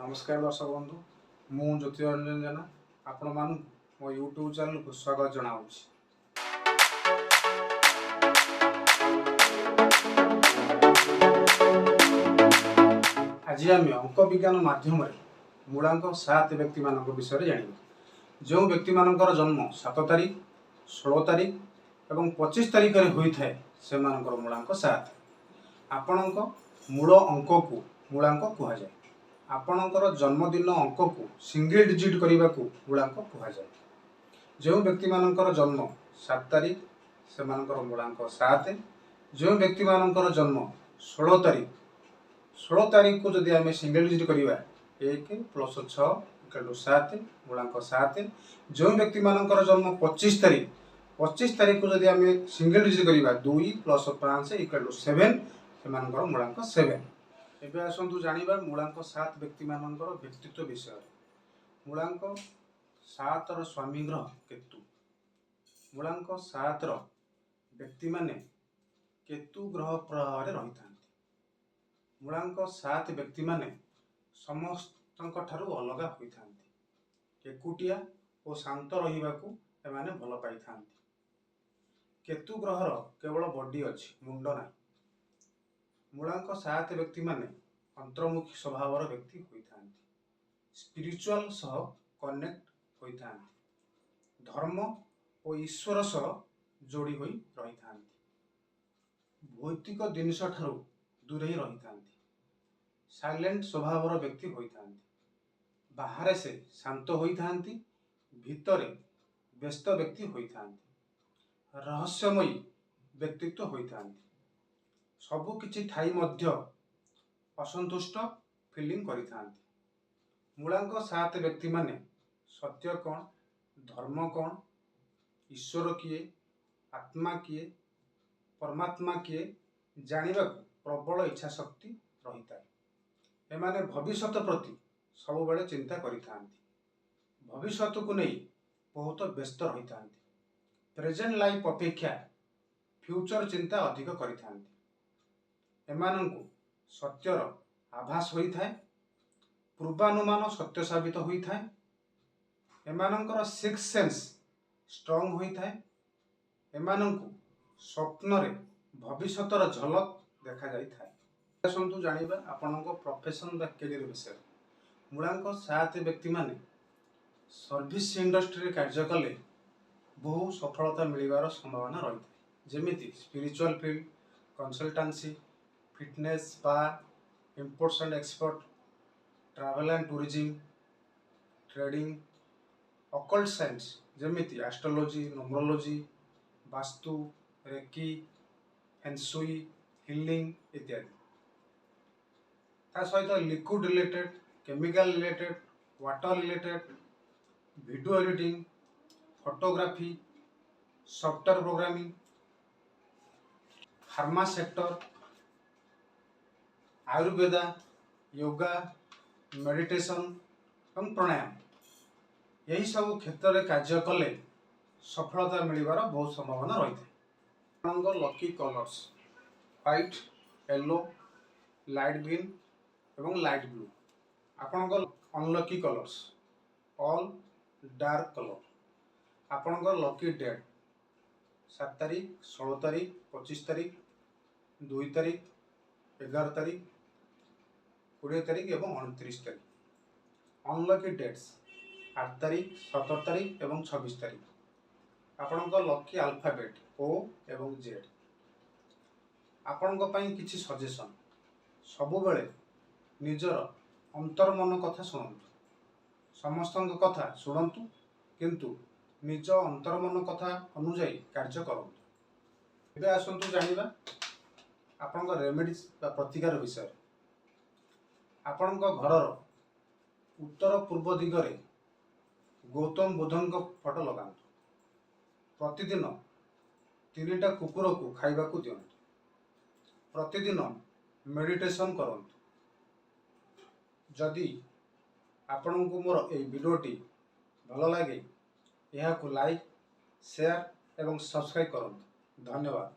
ନମସ୍କାର ଦର୍ଶକ ବନ୍ଧୁ, ମୁଁ ଜ୍ୟୋତିରଞ୍ଜନ ଜେନା ଆପଣମାନଙ୍କୁ ମୋ ୟୁଟ୍ୟୁବ୍ ଚ୍ୟାନେଲକୁ ସ୍ୱାଗତ ଜଣାଉଛି। ଆଜି ଆମେ ଅଙ୍କ ବିଜ୍ଞାନ ମାଧ୍ୟମରେ ମୂଳାଙ୍କ 7 ବ୍ୟକ୍ତିମାନଙ୍କ ବିଷୟରେ ଜାଣିବା। ଯେଉଁ ବ୍ୟକ୍ତିମାନଙ୍କର ଜନ୍ମ 7 ତାରିଖ, 16 ତାରିଖ ଏବଂ 25 ତାରିଖରେ ହୋଇଥାଏ, ସେମାନଙ୍କର ମୂଳାଙ୍କ 7। ଆପଣଙ୍କ ମୂଳ ଅଙ୍କକୁ ମୂଳାଙ୍କ କୁହାଯାଏ। ଆପଣଙ୍କର ଜନ୍ମଦିନ ଅଙ୍କକୁ ସିଙ୍ଗଲ ଡିଜିଟ୍ କରିବାକୁ ମୂଳାଙ୍କ କୁହାଯାଏ। ଯେଉଁ ବ୍ୟକ୍ତିମାନଙ୍କର ଜନ୍ମ 7 ତାରିଖ, ସେମାନଙ୍କର ମୂଳାଙ୍କ 7। ଯେଉଁ ବ୍ୟକ୍ତିମାନଙ୍କର ଜନ୍ମ 16 ତାରିଖ, 16 ତାରିଖକୁ ଯଦି ଆମେ ସିଙ୍ଗଲ ଡିଜିଟ୍ କରିବା, 1 ପ୍ଲସ୍ 6 ଇକ୍ୱାଲ୍ ଟୁ 7, ମୂଳାଙ୍କ 7। ଯେଉଁ ବ୍ୟକ୍ତିମାନଙ୍କର ଜନ୍ମ 25 ତାରିଖ, 25 ତାରିଖକୁ ଯଦି ଆମେ ସିଙ୍ଗଲ ଡିଜିଟ୍ କରିବା, 2 ପ୍ଲସ୍ 5 ଇକ୍ୱାଲ୍ ଟୁ 7, ସେମାନଙ୍କର ମୂଳାଙ୍କ 7। ଏବେ ଆସନ୍ତୁ ଜାଣିବା ମୂଳାଙ୍କ 7 ବ୍ୟକ୍ତିମାନଙ୍କର ବ୍ୟକ୍ତିତ୍ୱ ବିଷୟରେ। ମୂଳାଙ୍କ 7ର ସ୍ୱାମୀ ଗ୍ରହ କେତୁ। ମୂଳାଙ୍କ 7ର ବ୍ୟକ୍ତିମାନେ କେତୁ ଗ୍ରହ ପ୍ରଭାବରେ ରହିଥାନ୍ତି। ମୂଳାଙ୍କ 7 ବ୍ୟକ୍ତିମାନେ ସମସ୍ତଙ୍କ ଠାରୁ ଅଲଗା ହୋଇଥାନ୍ତି। ଏକୁଟିଆ ଓ ଶାନ୍ତ ରହିବାକୁ ଏମାନେ ଭଲ ପାଇଥାନ୍ତି। କେତୁ ଗ୍ରହର କେବଳ ବଡି ଅଛି, ମୁଣ୍ଡ ନାହିଁ। ମୂଳାଙ୍କ 7 ବ୍ୟକ୍ତିମାନେ ଅନ୍ତର୍ମୁଖୀ ସ୍ୱଭାବର ବ୍ୟକ୍ତି ହୋଇଥାନ୍ତି। ସ୍ପିରିଚୁଆଲ ସହ କନେକ୍ଟ ହୋଇଥାନ୍ତି। ଧର୍ମ ଓ ଈଶ୍ୱର ସହ ଯୋଡ଼ି ହୋଇ ରହିଥାନ୍ତି। ଭୌତିକ ଜିନିଷ ଠାରୁ ଦୂରେଇ ରହିଥାନ୍ତି। ସାଇଲେଣ୍ଟ ସ୍ୱଭାବର ବ୍ୟକ୍ତି ହୋଇଥାନ୍ତି। ବାହାରେ ସେ ଶାନ୍ତ ହୋଇଥାନ୍ତି, ଭିତରେ ବ୍ୟସ୍ତ ବ୍ୟକ୍ତି ହୋଇଥାନ୍ତି। ରହସ୍ୟମୟୀ ବ୍ୟକ୍ତିତ୍ୱ ହୋଇଥାନ୍ତି। ସବୁ କିଛି ଥାଇ ମଧ୍ୟ ଅସନ୍ତୁଷ୍ଟ ଫିଲିଂ କରିଥାନ୍ତି। ମୂଳାଙ୍କ 7 ବ୍ୟକ୍ତିମାନେ ସତ୍ୟ କ'ଣ, ଧର୍ମ କ'ଣ, ଈଶ୍ୱର କିଏ, ଆତ୍ମା କିଏ, ପରମାତ୍ମା କିଏ ଜାଣିବାକୁ ପ୍ରବଳ ଇଚ୍ଛା ଶକ୍ତି ରହିଥାଏ। ଏମାନେ ଭବିଷ୍ୟତ ପ୍ରତି ସବୁବେଳେ ଚିନ୍ତା କରିଥାନ୍ତି। ଭବିଷ୍ୟତକୁ ନେଇ ବହୁତ ବ୍ୟସ୍ତ ରହିଥାନ୍ତି। ପ୍ରେଜେଣ୍ଟ ଲାଇଫ୍ ଅପେକ୍ଷା ଫ୍ୟୁଚର ଚିନ୍ତା ଅଧିକ କରିଥାନ୍ତି। ଏମାନଙ୍କୁ ସତ୍ୟର ଆଭାସ ହୋଇଥାଏ। ପୂର୍ବାନୁମାନ ସତ୍ୟ ସାବିତ ହୋଇଥାଏ। ଏମାନଙ୍କର ସିକ୍ସ ସେନ୍ସ ଷ୍ଟ୍ରଙ୍ଗ ହୋଇଥାଏ। ଏମାନଙ୍କୁ ସ୍ୱପ୍ନରେ ଭବିଷ୍ୟତର ଝଲକ ଦେଖାଯାଇଥାଏ। ଆସନ୍ତୁ ଜାଣିବା ଆପଣଙ୍କ ପ୍ରଫେସନ୍ ବା କ୍ୟାରିୟର ବିଷୟରେ। ମୂଳାଙ୍କ 7 ବ୍ୟକ୍ତିମାନେ ସର୍ଭିସ ଇଣ୍ଡଷ୍ଟ୍ରିରେ କାର୍ଯ୍ୟ କଲେ ବହୁ ସଫଳତା ମିଳିବାର ସମ୍ଭାବନା ରହିଥାଏ, ଯେମିତି spiritual field, consultancy, fitness, spa, imports and export, travel and tourism, trading, occult science, ଯେମିତି ଆଷ୍ଟ୍ରୋଲୋଜି, ନ୍ୟୁମରୋଲୋଜି, ବାସ୍ତୁ, ରେକି, ଫେଂସୁଇ, ହିଲିଂ ଇତ୍ୟାଦି। ତା ସହିତ liquid related, chemical related, water related, video editing, photography, software programming, pharma sector, Ayurveda, yoga, meditation ଏବଂ ପ୍ରାଣାୟାମ, ଏହିସବୁ କ୍ଷେତ୍ରରେ କାର୍ଯ୍ୟ କଲେ ସଫଳତା ମିଳିବାର ବହୁତ ସମ୍ଭାବନା ରହିଥାଏ। ଆପଣଙ୍କ lucky colours white, yellow, light green ଏବଂ ଲାଇଟ୍ ବ୍ଲୁ। ଆପଣଙ୍କ unlucky colours all dark colour। ଆପଣଙ୍କ ଲକି ଡେଟ୍ 7 ତାରିଖ, 16 ତାରିଖ, 25 ତାରିଖ, 2 ତାରିଖ, 11 ତାରିଖ, 20 ତାରିଖ ଏବଂ 29 ତାରିଖ। ଅନଲକି ଡେଟ୍ସ 8 ତାରିଖ, 17 ତାରିଖ ଏବଂ 26 ତାରିଖ। ଆପଣଙ୍କ ଲକି ଆଲଫାବେଟ୍ ଓ ଏବଂ ଜେଡ୍। ଆପଣଙ୍କ ପାଇଁ କିଛି ସଜେସନ୍: ସବୁବେଳେ ନିଜର ଅନ୍ତର୍ମନ କଥା ଶୁଣନ୍ତୁ। ସମସ୍ତଙ୍କ କଥା ଶୁଣନ୍ତୁ, କିନ୍ତୁ ନିଜ ଅନ୍ତର୍ମନ କଥା ଅନୁଯାୟୀ କାର୍ଯ୍ୟ କରନ୍ତୁ। ଏବେ ଆସନ୍ତୁ ଜାଣିବା ଆପଣଙ୍କ ରେମେଡ଼ିଜ୍ ବା ପ୍ରତିକାର ବିଷୟରେ। ଆପଣଙ୍କ ଘରର ଉତ୍ତର ପୂର୍ବ ଦିଗରେ ଗୌତମ ବୁଦ୍ଧଙ୍କ ଫଟୋ ଲଗାନ୍ତୁ। ପ୍ରତିଦିନ ତିନିଟା କୁକୁରକୁ ଖାଇବାକୁ ଦିଅନ୍ତୁ। ପ୍ରତିଦିନ ମେଡ଼ିଟେସନ୍ କରନ୍ତୁ। ଯଦି ଆପଣଙ୍କୁ ମୋର ଏହି ଭିଡ଼ିଓଟି ଭଲ ଲାଗେ, ଏହାକୁ ଲାଇକ୍, ସେୟାର ଏବଂ ସବସ୍କ୍ରାଇବ୍ କରନ୍ତୁ। ଧନ୍ୟବାଦ।